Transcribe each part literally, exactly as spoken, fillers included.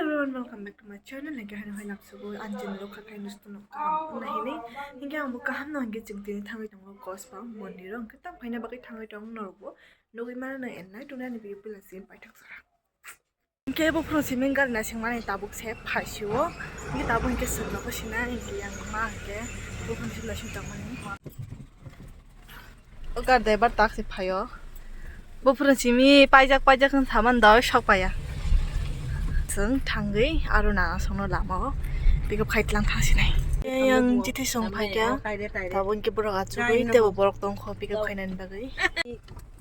Hello and welcome back to my channel. Hingke haino hai nang sugo ang channel o khakhai nung kaham wngna hinwi. Hingke ang bo kaham no hingke chwng tini thangwi tongo Kospa mondir o, hingke tam phaina bagwi thangwi tongo norok bo nugwi mano no engnai tongna ni video pila simi paithak sora. Hingke bo phuru simi gari naisingmani tabuk se phaisio. Hingke tabuk hingke chwng nogo sinai hingke yang ma hingke bo phuru simi naising tongmani. O gari driver taksi phaio. Bo phuru simi paijak paijak wng saman doi sok paiya. Chwng thangwi aro na songno lama o pick up khai tlang thang sinai. Yang chithi song phaikya. Tabuk hingke borok achugwi tebo borok tongkho pick up khainani bagwi.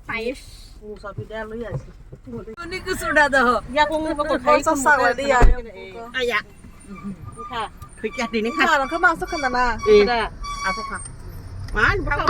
Pais. Ini ku sudah dah. Ya, aku mau pakai. Kau sasak lah dia. Ayah. Kha. Kha, kha, masuk ke mana? Eh. Kha. Aku kha. Man, buka.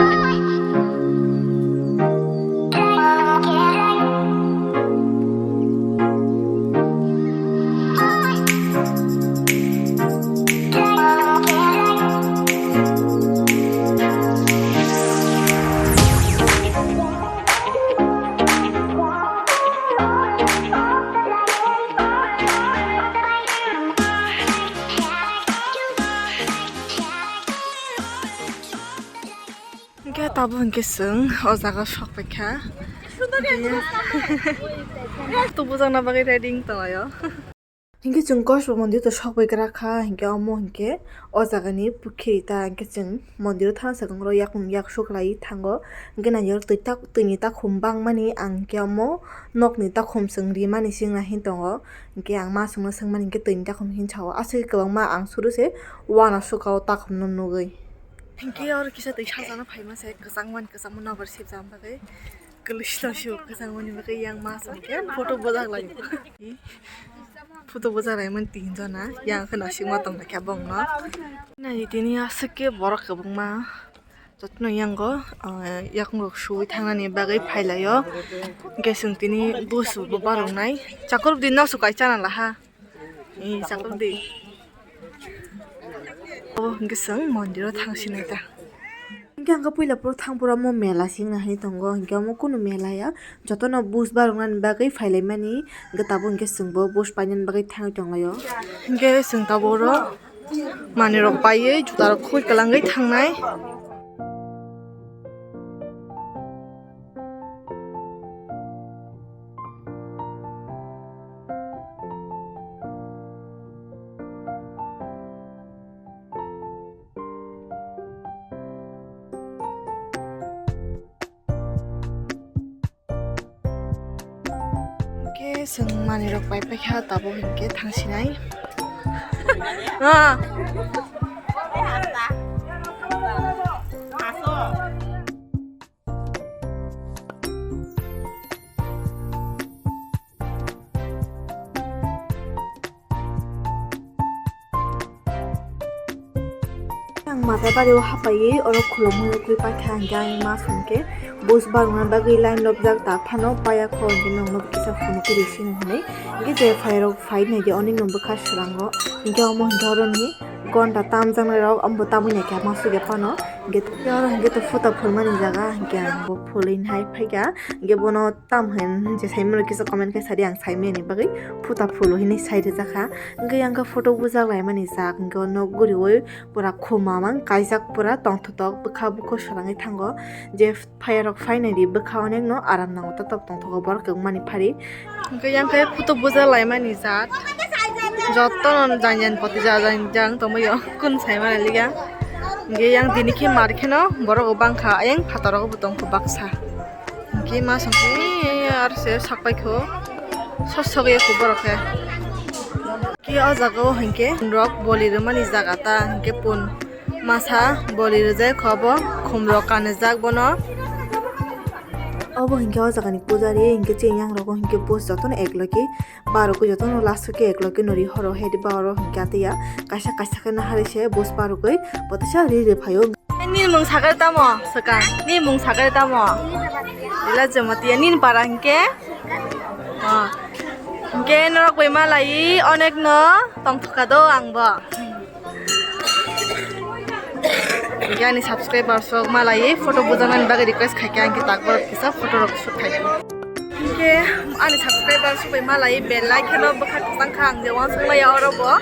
Hingke tabuk hingke chwng o jaga o sok paikha. Hingke tabuk bujakna bagwi ready wng tonglaio. Hingke chwng Kospa mondir to sok bai gra kha, hingke omo hingke o jaga ni pukhiri ta hingke chwng mondir o thang sakang oro yakung yak suklai thango. Hingke naiyok twi tak, twi ni takhum bangmani ang hingke omo nok ni takhum chwng rimani singna hin tongo. Hingke ang ma chwngno swngmani hingke twi ni takhum hin sao. Aswk kwbangma ang suru se uanasuk o takhum no nugwi. Hingke oro kisa twi sajana phaima se kwchangmani, kwchangma nokbar sibjagani bagwi. Kwlwsla sio kwchangmani bagwi yang ma chwng khe photo bujak lai. Photo bujak lai mani tin jona, yang khe naisingma tong lai khe bongno. Nai tini aswk khe borok kwbangma jotono yango, ah, yakung rok suwi thangnani bagwi phailaio. Hingke chwng tini bus bo baroknai. Chakur di nok su kai chana laha. Ee, chakur di. Obo hingke chwng mondir o thang sinai ta. Hingke ang puila phuru thang phuru omo mela singna hinui tongo, hingke omo kunu mela ya, jotono bus baroknani bagwi phailaimani, hingke tabuk hingke chwngbo bus painani bagwi thangwi tonglaio. Hingke chwng tabuk oro manui rok paiwi juta rok khoi kwlangwi thangnai. Hingke chwng manui rok pai paikha tabuk hingke thang sinai. Ah. Ang Matabari o hapaiwi oro khulumui ukui paikha, hingke ang ma songke bus barokna bagwi line lobjak, ta phano paya kho, hingke nokno kisa phunukhe risi hinui. Hingke je phairok phai naidi onek no bwkha swrango, hingke omo hingke oroni gonta tamjaknai rok, omo tabuk naikhe ma sugya phano. Hingke oro hingke to photo phulmani jaga, hingke ang bo phulwi hai phaikha, hingke bono tam hwn je saimano kisa comment khe sadi, ang saimani bagwi photo phulu hinui sai rijak kha. Hingke yang khe photo bujak laimani jak, hingke o nok guriui pura khuma mang kaijak, pura tongthotok bwkha bukhu swrangwi thango. Je phaiya rok phainai di bwkha onek no aram nango, tatok tongthogo borok kwbangmani phari. Hingke yang khe photo bujak laimani jak. Jotono jang jang poti jang jang tongbaio, kun saimani liya. Hingke yang tini khe mar kheno borok bo bangkha, ayang phataro bo tongkho baksa. Hingke ma songkhe ar se sakpai kho, sok sok ya kho borok khe. Hingke o jaga o hingke rok boli rwmani jaga ta, hingke pun masa boli rwjak kho bo, khum rok kanijak bono. Obo hingke o jaga ni pujari, hingke chini yang rogo hingke bus jotono ek logi. Barokoi jotono last o khe eklogi no ri horo, he diba oro hingke atiya kaisa kaisa khe nahari se bus barokoi botisa ri ri phaio. Nini mung sakhe tamo swkang? Nini mung sakhe tamo? Ila Jamatia nini para hingke? Oh. Hingke norok bai malai onek no tongthok kha do ang bo. Hingke ani subscribers rok malai photo bujaknani bagwi request khaikha, hingke takbo kisa photo rok shoot khaikha. Hingke Ani subscriber subai malai belai kheno bwkha kwchang kha, ang je uansuk maya oro bo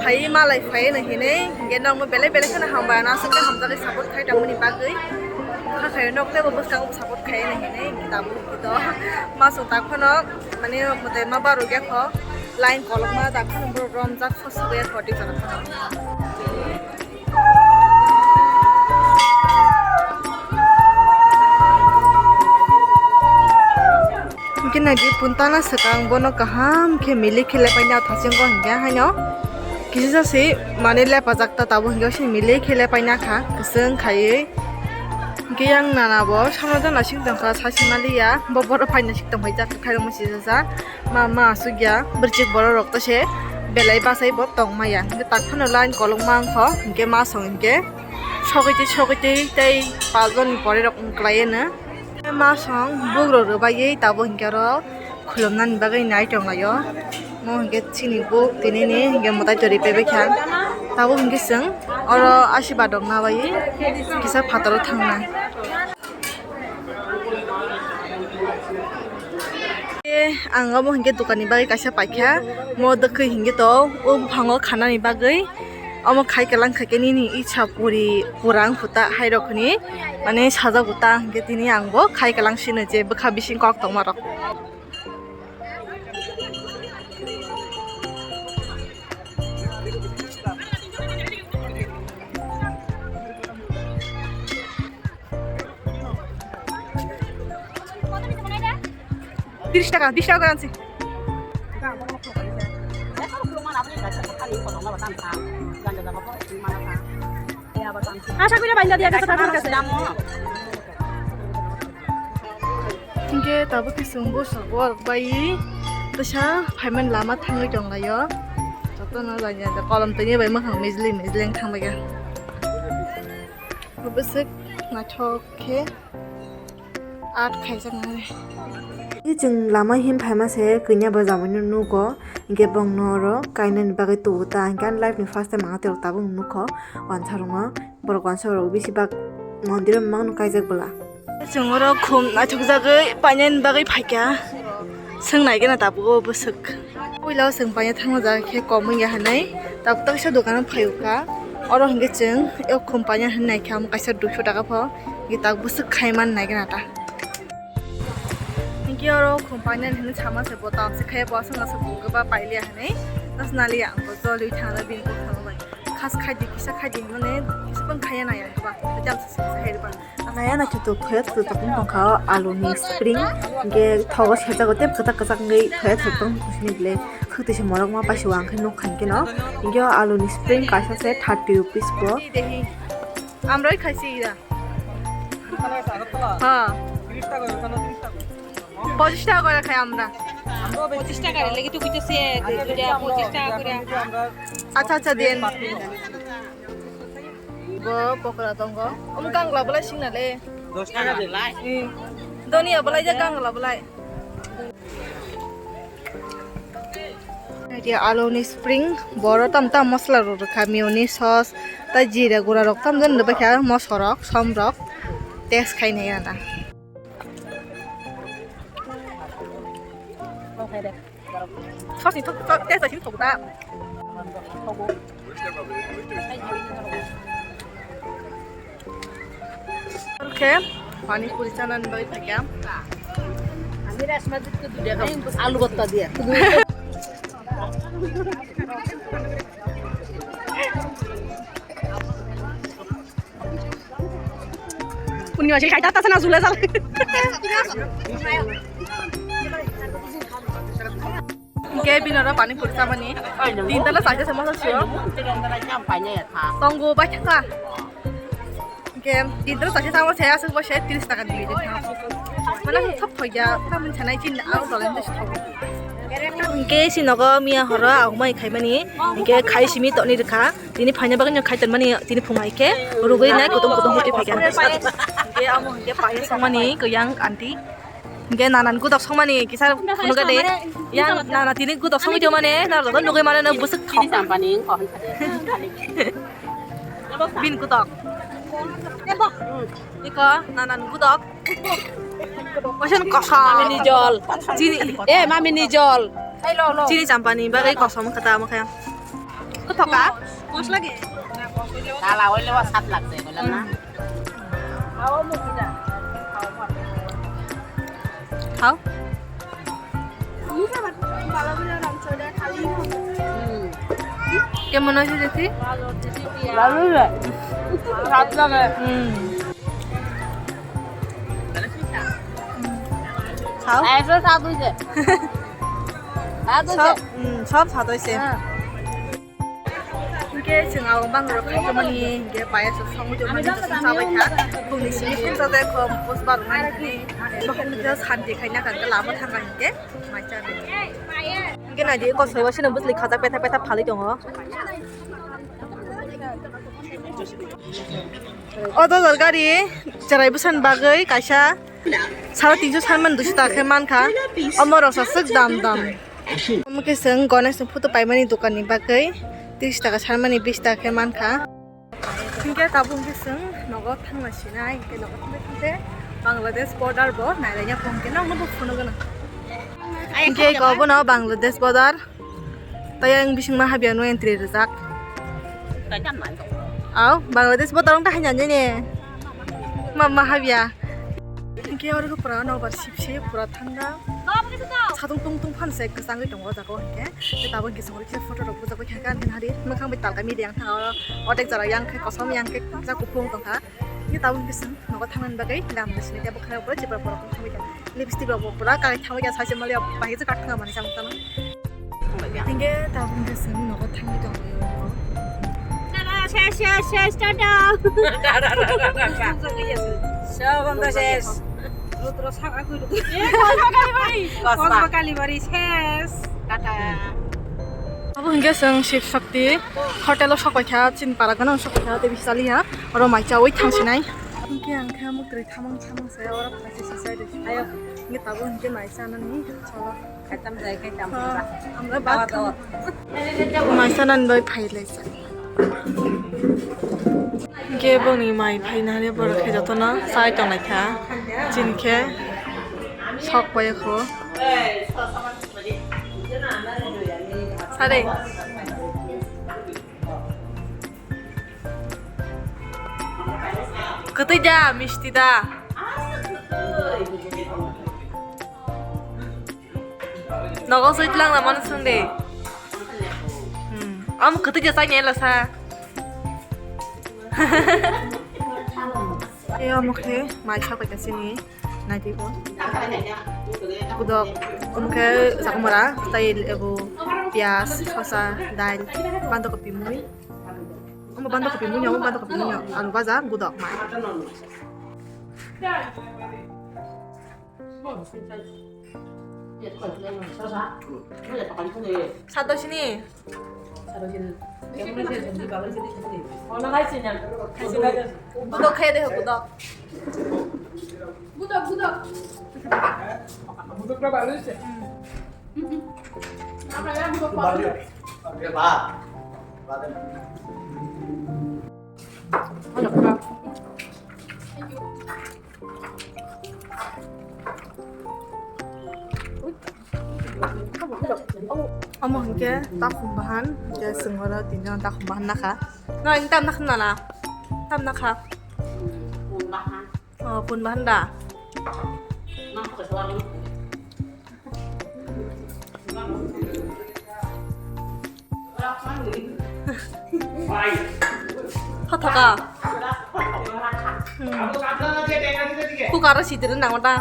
phai malai phai no hinwi, hingke nokno belai belai kheno hambai, ano aswk khe hamjagwi support khai tongmani bagwi. Kha khayo nok tei bo bwskango support khai no hinwi, hingke tabuk hingke to masuk tak phano mane mote ma barok ya kho, line kolokma tak phano borok romjak sos sos ya kho tei jora phano. Hingke naidi puntana swkang bono kaham khe milik khe lepaina thachengko hingke haino kisa se mane lepajak ta tabuk hingke se milik khe lepaina kha kwchwng khaiwi. Hingke yang nana bo samno jana sing tongkha sasi maliya bo borok phaina sing tongphai jak khairokma sijasa. Ma, ma aswk ya, bwrwchik borok rok to se belai bachai bo tong maya. Hingke tak phano line kolokma wngkho, hingke ma song hingke sogwi twi, sogwi twi tei pas jon ni pore rok wng kwlai eno. Ma song bugrok rwbaiwi tabuk hingke oro khulumnani bagwi nai tong laio. Mo hingke chini buk tini ni hingke mwtai tori pebekha. Tabuk hingke chwng oro asibadok nabaiwi kisa phataro thangnai. Eh, ang omo hingke dokanni bagwi kaisa paikha, mo dwkhwi hingke to o buphango khanani bagwi omo khai kelang khaikhe nini icha puri purang phuta hairok hwnwi mane sajak o ta hingke tini ang bo khai kelang sino je bwkha bising kok tongma rok. Tiris taka, bish taka goran se. Asa kore bainda diya gasa kathar kase. Hingke tabuk kisung bosok borok bai tesa phaimani lama thangwi tonglaio. Jotono jani jani kolom twi bai mwkhang mijili mijili wng thangbaikha. Bwswk naithok khe art khaijak nai. Tei chwng lama him phaima se kanya bo jamani nugo, hingke bongno oro kainani bagwi tubu ta, hingke ani life ni first time ang aterok tabuk nukho, wansarokno, borok wansarok bisi bak mondir o mangno kaijak bwla. Chwng oro khum naithokjagwi painani bagwi phaikha, swng naigena tabuk o bwswk. Puila o chwng paina thangna jaga khe kom wngya hinwi tabuk taksa dogano phaiwkha. Oro hinkhe chwng o khum paina hinwi naikha, omo kaisa duiso taka pho, hinkhe tabuk bwswk khai man naigena ta. Hinkhe oro khum paina hinwi sama se bo tamse khai bo aswk aswk bo kwba pailiya hinwi. Nasnaliya ang bo jolwi thangna bini bwkhano bai. Khas khaidi kisa khaidi hinmani kisa bang khaiya naiya kwba. Jam se se hai ba. Naya naithotok thoya thotok tongkha o aluni spring, hingke thogo sejago tei kwchak kwchak wngwi thoya thotok tong sini bile khwtwisa morok ma paisa o ang khe nukha hinkhe no, hinkhe o aluni spring kaisa se thirty rupees bo. Amroi khaisi ira. Ha. পঁচিশ টাকা করে খাই আমরা। পঁচিশ টাকা রে, লেগে তো কইতেছে দুইটা পঁচিশ টাকা করে। আচ্ছা, আচ্ছা, দেন। Bo pokora tongo. Omo gangla bolai singna le. দশ টাকা দে। Hmm. Doniya bolai je gangla bolai. Dia aluni spring, boro tam tam masala rok rwkha, mayonnaise sauce, ta jira gura rok tam jan rwbaikha, moso rok, som rok, taste khainai ana. Sauce ni thok, thok, taste ni thok ta. Khe pani puri chanani bagwi phaikha. Alu botta diya. Purnima se khai ta ta sana jule jale. Hingke bini oro pani puri chamani. Tin tala chaisa samosa sio. Tongo bai thaka. Hingke tin tala chaisa samosa aswk bo se tris taka ni bini. Mana thok thok ya, tamni sanai chin au tole ni thok. Hingke si nogo miya horo au mai khaimani. Hingke khai simi toni rikha. Tini phaina bagwi no khai tonmani tini phung hai khe rugwi nai kutung kutung hoti phaikha. Hingke amo hingke payas songmani kwbang aunty. Hingke nanan gudok songmani kisa phunukha de. Yang nana tini gudok songwi tongmani naro joto nugwi mano no bwswk thok. Bin gudok. Iko nanan gudok. Ocean kosom. Mamini jol. Chini, eh, mamini jol. Chini champani bagwi kosom kha ta omo khe. Kothoka? Mosla ge? Tala hoile o sat lagse, bola na. Khao? কেমন হয়েছে দেখি? ভালো হয়েছে। স্বাদ লাগে। হুম। খাও। একশো স্বাদ হয়েছে। স্বাদ হয়েছে। সব, হুম, সব স্বাদ হয়েছে। হ্যাঁ। Hingke chwng abo bangorok khaikhe mani hingke payas rok songwi tongmani hingke chwng chabai kha. Bongni simi phunsa jai khom post barwknani hingke. Bokhorok hingke santi khaina kha hingke lama thangkha hingke mai chani. Hingke naidi kosoi o sino bwsli khajak petha petha phalwi tongo. O dodol gari cherai bwsani bagwi kaisa. Saro tinso sanmani duiso taka khe mankha. Omo roksa swk dam dam. Omo khe chwng Ganesh ni photo paimani dokan ni bagwi tris taka sanmani bis taka khe mankha. Hinkhe tabuk hinkhe chwng nogo thangna sinai, hinkhe nogo thangbai thangkhe Bangladesh border bo nailaina phone khe nokno bo phunugwno. Hinkhe eko bono Bangladesh border. Tai ang bisingma habya no entry rijak. Aw, Bangladesh bo dorong ta hanya ne. Ma, ma habya. Hinkhe oro pura nobar sip sip, pura thanda. Satung tung tung phan se kwchangwi tongo o jaga o hinkhe. Tei tabuk hinkhe songwi khe photo rok bujagwi kha khe ani hari mwkhang bai talka media yang thang oro. Odek jora yang khe kosom yang khe jak kuphung tongkha. Hinkhe tabuk hinkhe chwng nogo thangnani bagwi lam bising tei bwkhwnai pura chipra borok thangwi kha. Lipstick rok bo pura kai thangwi kha, saise mali bai je kak thang mani samung tangma. Hinkhe tabuk hinkhe chwng nogo thangwi tonglaio. Tata, ses, ses, ses, tata. Tata, tata, tata, tata. Sob amta ses. Rudra sak agui rudra. Eh, Kosba Kalibari. Kosba. Kosba Kalibari ses. Tata. Abo hinkhe chwng Shiv Shakti hotel o sok paikha, chini para gana sok paikha, tei bisi chaliya. Oro mai chaui thangsinai. Hinkhe ang khe muktrwi thamang thamang se oro phaisai sisai rw. Ayo. Hinkhe tabuk hinkhe mai chanani cholo. Kaitam jai kaitam. Ha, amra bak. Mai chanani bai phai lai sa. Hinkhe bongni mai phaina hwnwi borok khe jotono chai tonglaikha. Chini khe sok paiyakho. Sare. Kwtwi da, misti da? Nogo soi tlang na mano swng de. Hmm. Am kwtwi da sai ne la sa. E omo khe mai sa paita sini. Naidi ko. Kudok, omo khe chakmara, tai ebo piyaj, sosa, dail, bandakopi mui. Omo bandakopi mui, omo bandakopi mui, alu baja, kudok mai. Sado sini. Budok khai de budok. Budok budok. Budok na balu se. Omo hinkhe takhum bahan, hinkhe chwng oro tinjon takhum bahan nakha. No, ini tam nakha nana? Tam nakha? Oh, pun bahan da? Hothoka. Hmm. Kukar o sitir nango ta.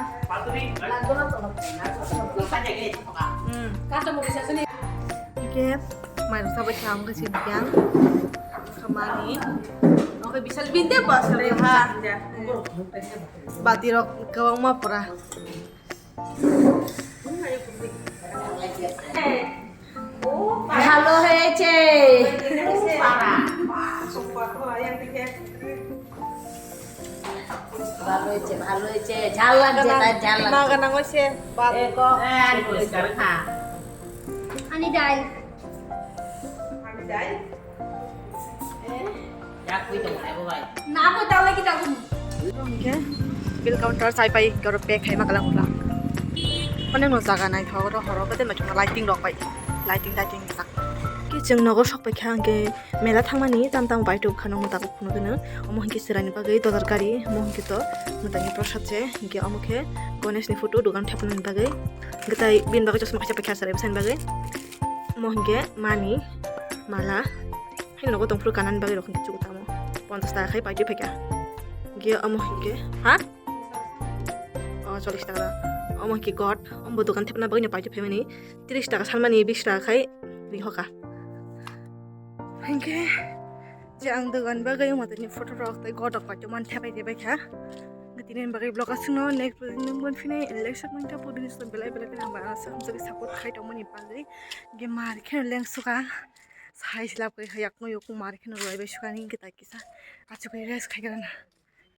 Hmm. Oke, mai rok sabai kha, omo khe sini khe ang khamani. Oke, bisal binde bosal ha. Bati rok kwbangma pura. ভালো হয়েছে। ভালো হয়েছে, ভালো হয়েছে। ঝাল লাগছে, তাই ঝাল লাগছে। Maga nang oise, bad. এ, ক-, এ, আনি পরিষ্কার খা। Ani dai. Ani dai. Yak koi tong nai bo bai. Na bo dal lagi dal. Oke. Bill counter chai pai, garo pay khai ma kalang ulang. Onek no jaga nai tho ro horo kete ma chuma lighting rok pai. Lighting lighting jak. Ki chwng nogo sok pai kha hwnkhe mela thangmani tam tam bai tok khano muta kok phunu gwnang. Omo hwnkhe chwraini bagwi dodor gari, omo hwnkhe to mutani prosad se, hwnkhe omo khe Ganesh ni photo dogan thepnani bagwi. Hwnkhe tai bini bagwi chosma kaisa pai kha chwrai bwsani bagwi. Omo hwnkhe mani mala. Haino nogo tongphuru kanani bagwi rok hwnkhe chugo tamo. Ponchash taka khai paitwi phaikha. Hwnkhe omo hwnkhe, ha? O, chollish taka. Omo hwnkhe god. Ombo dogan thepna bagwino paitwi phaimani. Tris taka salmani bis taka khai rihoka. Hwnkhe je ang dogan bagwi omo tini photo rok tei god rok paitwi man thepai thepai kha. Tini bagwi vlog aswkno next vlog nung bon phini election manta pudini belai belai khe nang ba aswk hamjagwi support khai tongmani bagwi. Hwnkhe mar kheno lengsuka. Sai slap kai yakno yok mar kheno rwlai bai sukani hwnkhe tai kisa achukwi rest khai grana.